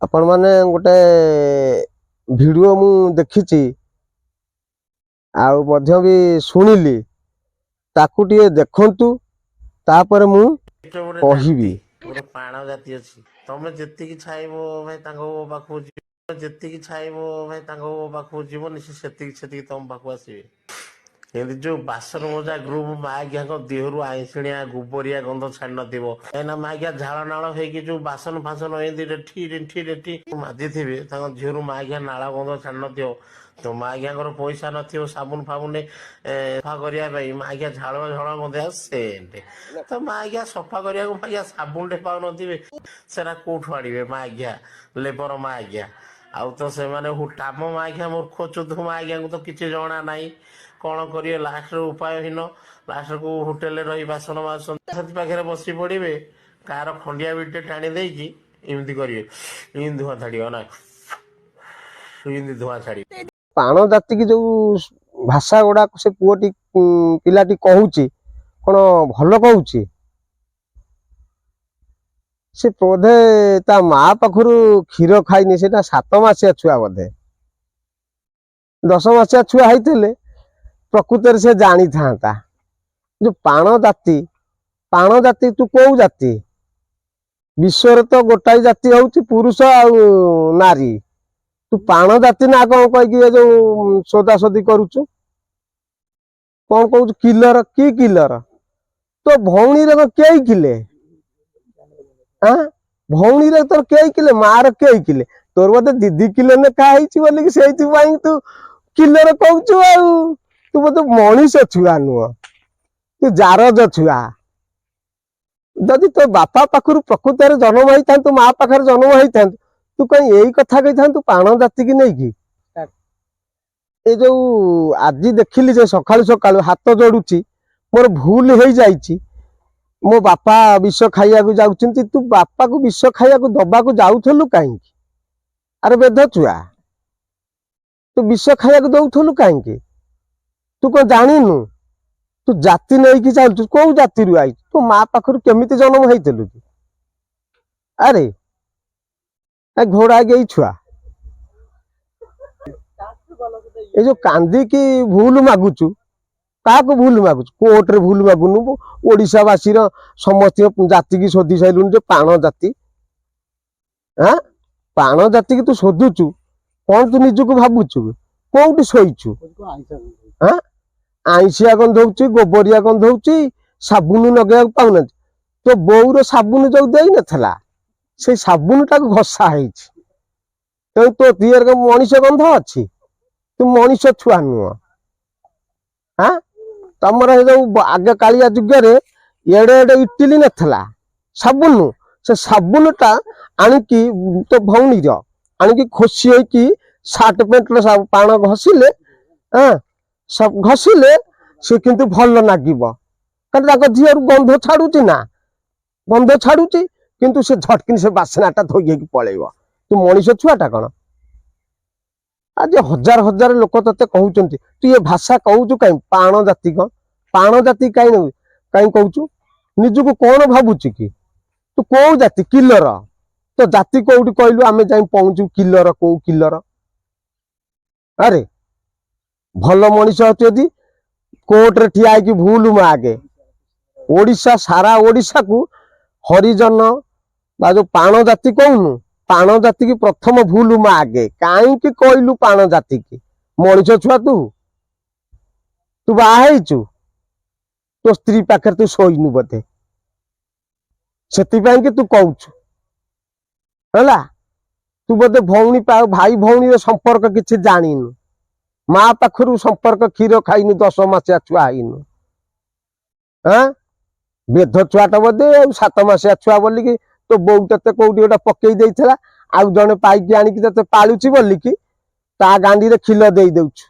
ଆପଣମାନେ ଗୋଟେ ଭିଡ଼ିଓ ମୁଁ ଦେଖିଛି ଆଉ ମଧ୍ୟ ବି ଶୁଣିଲି, ତାକୁ ଟିକେ ଦେଖନ୍ତୁ, ତାପରେ ମୁଁ ଗୋଟେ କହିବି। ଜାତି, ଗୋଟେ ପାଣ ଜାତି ଅଛି। ତମେ ଯେତିକି ଛାଇବ ଭାଇ ତାଙ୍କ ପାଖକୁ ଯିବ, ଯେତିକି ଛାଇବ ଭାଇ ତାଙ୍କ ପାଖକୁ ଯିବନି, ସେ ସେତିକି ସେତିକି ତମ ପାଖକୁ ଆସିବେ। ଏମିତି ଯୋଉ ବାସନ ମଜା ଗ୍ରୁପ, ମାଆଘିଆଙ୍କ ଦେହରୁ ଆଇଁଷିଣିଆ ଗୋବରିଆ ଗନ୍ଧ ଛାଡି ନଥିବ, କାହିଁକିନା ମାଆଘିଆ ଝାଳ ନାଳ ହେଇକି ଯୋଉ ବାସନ ଫାସନ ଏମିତି ରେଠି ରେଠି ରେଠି ମାଜିଥିବେ, ତାଙ୍କ ଝିଅରୁ ମାଆଘିଆ ନାଳ ଗନ୍ଧ ଛାଡି ନଥିବ। ତ ମାଆଘିଆଙ୍କର ପଇସା ନଥିବ ସାବୁନ ଫାବୁନ ସଫା କରିବା ପାଇଁ। ମାଆଘିଆ ଝାଳ ଝାଳ ଗନ୍ଧିଆ ସେଣ୍ଟ ତ ମାଆଘିଆ ସଫା କରିବାକୁ ମାଆଘିଆ ସାବୁନଟେ ପାଉନଥିବେ, ସେଟା କୋଉଠୁ ଆଣିବେ ମାଆଘିଆ ଲେବର ମାଆଘିଆ? ଆଉ ତ ସେମାନେ ହୁଟାମ ମାଆଘିଆ, ମୂର୍ଖ ଚୁଧୁ ମାଆଘିଆଙ୍କୁ ତ କିଛି ଜଣା ନାହିଁ, କଣ କରିବେ? ଲାଷ୍ଟରେ ଉପାୟହୀନ, ଲାଷ୍ଟକୁ ହୋଟେଲରେ ରହି ବାସନ ମାଜୁଛନ୍ତି। ସାଥି ପାଖରେ ବସି ପଡିବେ, କାହାର ଖଣ୍ଡିଆ ବିଟେ ଟାଣି ଦେଇକି ଏମିତି କରିବେ, ଏମିତି ଧୂଆଁ ଛାଡିବ ନା, ଏମିତି ଧୂଆଁ ଛାଡିବ। ପାଣ ଜାତିକି ଯୋଉ ଭାଷା ଗୁଡାକ ସେ ପୁଅଟି ପିଲାଟି କହୁଛି, କଣ ଭଲ କହୁଛି? ସେ ବୋଧେ ତା ମା ପାଖରୁ କ୍ଷୀର ଖାଇନି। ସେଇଟା 7 ମାସିଆ ଛୁଆ ବୋଧେ। 10 ମାସିଆ ଛୁଆ ହେଇଥିଲେ ପ୍ରକୃତରେ ସେ ଜାଣିଥାନ୍ତା। ଯୋଉ ପାଣ ଜାତି, ପାଣ ଜାତି, ତୁ କୋଉ ଜାତି? ବିଶ୍ୱରେ ତ ଗୋଟାଏ ଜାତି ହଉଛି ପୁରୁଷ ଆଉ ନାରୀ। ତୁ ପାଣ ଜାତି ନା କଣ କହିକି ଏ ଯୋଉ ସୋଦାସୋଦି କରୁଛୁ? କଣ କହୁଛୁ? କିଲର କି କିଲର? ତୋ ଭଉଣୀର କଣ କେଇ କିଲେ? ଆଁ, ଭଉଣୀର ତୋର କେଇ କିଲେ? ମାର କେଇ କିଲେ? ତୋର ବୋଧେ 2 କିଲୋ ଲେଖା ହେଇଛି ବୋଲିକି ସେଇଥିପାଇଁ ତୁ କିଲର କହୁଛୁ। ଆଉ ତୁ ବୋଧେ ମଣିଷ ଛୁଆ ନୁହଁ, ତୁ ଜାରଜ ଛୁଆ। ଯଦି ତୋ ବାପା ପାଖରୁ ପ୍ରକୃତରେ ଜନ୍ମ ହେଇଥାନ୍ତୁ, ମା ପାଖରେ ଜନ୍ମ ହେଇଥାନ୍ତୁ, ତୁ କାଇଁ ଏଇ କଥା କହିଥାନ୍ତୁ ପାଣ ଜାତିକି ନେଇକି? ଏ ଯୋଉ ଆଜି ଦେଖିଲି ଯେ ସକାଳୁ ସକାଳୁ ହାତ ଯୋଡୁଛି, ମୋର ଭୁଲ ହେଇଯାଇଛି, ମୋ ବାପା ବିଷ ଖାଇବାକୁ ଯାଉଛନ୍ତି। ତୁ ବାପାକୁ ବିଷ ଖାଇବାକୁ ଦବାକୁ ଯାଉଥିଲୁ କାହିଁକି? ଆରେ ବେଧ ଛୁଆ, ତୁ ବିଷ ଖାଇବାକୁ ଦଉଥିଲୁ କାହିଁକି? ତୁ କଣ ଜାଣିନୁ? ତୁ ଜାତି ନେଇକି ଚାଲୁଛୁ, କୋଉ ଜାତିରୁ ଆଇଛୁ? ତୁ ମା ପାଖରୁ କେମିତି ଜନ୍ମ ହେଇଥିଲୁ କି? ଆରେ ଏ ଘୋଡା ଗେଇ ଛୁଆ, ଏ ଯୋଉ କାନ୍ଦିକି ଭୁଲ ମାଗୁଛୁ, କାହାକୁ ଭୁଲ ମାଗୁଛୁ? କୋର୍ଟରେ ଭୁଲ ମାଗୁନୁ, ଓଡିଶାବାସୀର ସମସ୍ତ ଜାତିକି ଶୋଧି ସାରିଲୁଣି ଯେ ପାଣ ଜାତି। ଆଁ, ପାଣ ଜାତିକି ତୁ ଶୋଧୁଛୁ, କଣ ତୁ ନିଜକୁ ଭାବୁଛୁ? କୋଉଠି ଶୋଇଛୁ? ଆଁ, ଆଇଁଷିଆ ଗନ୍ଧଉଛି, ଗୋବରିଆ ଗନ୍ଧଉଛି, ସାବୁନ ଲଗେଇବାକୁ ପାଉନାହାନ୍ତି। ତୋ ବୋଉର ସାବୁନ ଯୋଉ ଦେଇନଥିଲା, ସେଇ ସାବୁନଟାକୁ ଘଷା ହେଇଛି, ତେଣୁ ତୋ ଦିହରେ କଣ ମଣିଷ ଗନ୍ଧ ଅଛି? ତୁ ମଣିଷ ଛୁଆ ନୁହଁ। ଆଁ, ତମର ଏ ଯୋଉ ଆଗ କାଳିଆ ଯୁଗରେ ଏଡେ ଏଡେ ଇଟିଲି ନଥିଲା ସାବୁନ, ସେ ସାବୁନଟା ଆଣିକି ତୋ ଭଉଣୀର ଆଣିକି ଖୋସି ହେଇକି ସାର୍ଟ ପ୍ୟାଣ୍ଟର ପାଣ ଘଷିଲେ, ହଁ, ସବୁ ଘଷିଲେ ସେ କିନ୍ତୁ ଭଲ ନାଗିବ। କାରଣ ତାଙ୍କ ଦିହରୁ ଗନ୍ଧ ଛାଡୁଛି ନା, ଗନ୍ଧ ଛାଡୁଛି, କିନ୍ତୁ ସେ ଝଟକିନି ସେ ବାସ୍ନାଟା ଧୋଇ ହେଇକି ପଳେଇବ। ତୁ ମଣିଷ ଛୁଆଟା କଣ? ଆଜି ହଜାର ହଜାର ଲୋକ ତତେ କହୁଛନ୍ତି, ତୁ ଏ ଭାଷା କହୁଛୁ କାହିଁ? ପାଣ ଜାତି କଣ? ପାଣ ଜାତି କାହିଁ କାହିଁ କହୁଛୁ? ନିଜକୁ କଣ ଭାବୁଛୁ କି? ତୁ କୋଉ ଜାତି? କିଲର? ତୋ ଜାତି କୋଉଠି କହିଲୁ, ଆମେ ଯାଇ ପହଞ୍ଚିବୁ। କିଲର କୋଉ କିଲର? ଆରେ ଭଲ ମଣିଷ ଅଛୁ ଯଦି କୋର୍ଟରେ ଠିଆ ହେଇକି ଭୁଲ ମାଗେ। ଓଡିଶା, ସାରା ଓଡିଶାକୁ ହରିଜନ ବା ଯୋଉ ପାଣ ଜାତି କହୁନୁ, ପାଣ ଜାତିକି ପ୍ରଥମ ଭୁଲ ମାଗେ। କାହିଁକି କହିଲୁ ପାଣ ଜାତିକି? ମଣିଷ ଛୁଆ ତୁ? ତୁ ବାହା ହେଇଛୁ, ତୋ ସ୍ତ୍ରୀ ପାଖରେ ତୁ ଶୋଇନୁ ବୋଧେ, ସେଥିପାଇଁ କି ତୁ କହୁଛୁ। ହେଲା, ତୁ ବୋଧେ ଭଉଣୀ ଭାଇ ଭଉଣୀର ସମ୍ପର୍କ କିଛି ଜାଣିନୁ, ମା ପାଖରୁ ସମ୍ପର୍କ କ୍ଷୀର ଖାଇନୁ, 10 ମାସିଆ ଛୁଆ ହେଇନୁ। ଆଁ, ବେଧ ଛୁଆଟା ବୋଧେ। ଆଉ 7 ମାସିଆ ଛୁଆ ବୋଲିକି ତୋ ବୋଉ ତତେ କୋଉଠି ଗୋଟେ ପକେଇ ଦେଇଥିଲା, ଆଉ ଜଣେ ପାଇକି ଆଣିକି ତତେ ପାଳୁଛି ବୋଲିକି ତା ଗାଣ୍ଡିରେ ଖିଲ ଦେଇ ଦଉଛୁ।